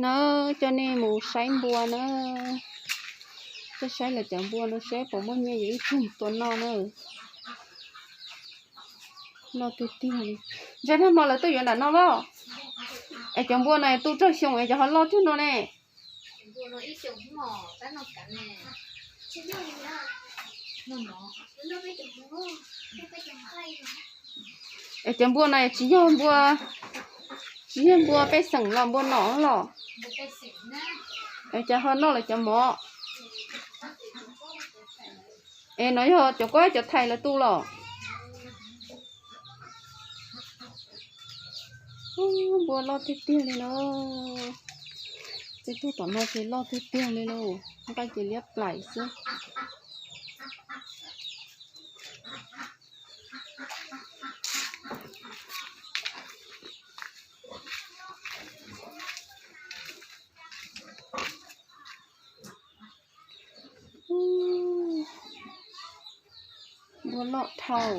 Na, coj nej mus saib npua na. Coj saib lawv cov npua no saib puas muaj nyiaj yus ib tug tua noj na. Loj tiag tiag li. Ntshe nag hmo lawv tuaj yuav nram no los? Es cov npua no tu tsawg xyoo es cov ho loj tag no ne? Es cov npua no tsis yog npua, tsis yog npua pej xeem los npua nom los? Es cov ho noj lawv cov mov. Es no yog cov kuab cov thais lawv tu los? Npua loj tiag tiag li lauj. Tej tug tom no ces loj tiag tiag li lauj, nqaij ces liab plaim xwb. Npua loj dhau.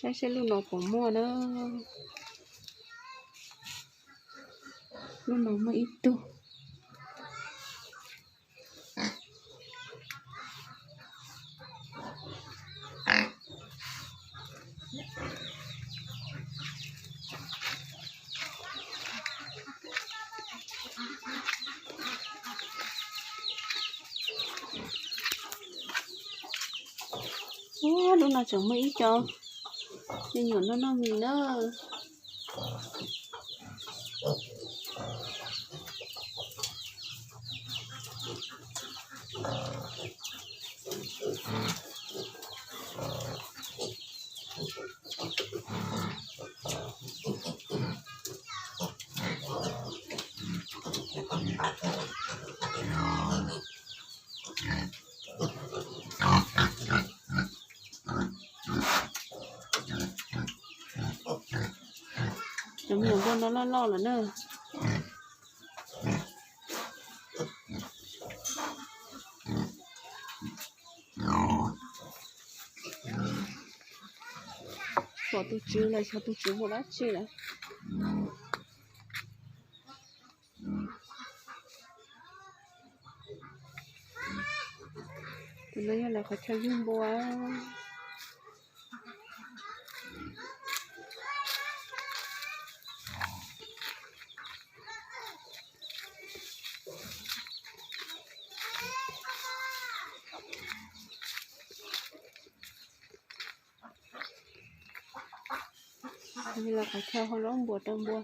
Saib seb lub no puas muaj na. Lub no muaj ib tug. Ua, lub no tseem muaj ib co me nyuam noj noj mis na. Cov me nyuam npua no loj loj lawm na. Pom tus tswv lawm, xyov tus tswv mus dab tsi lawm. Tus no yog lawv qhov chaw yug npua. Lawv qhov chaw hau zaub npua rau npua.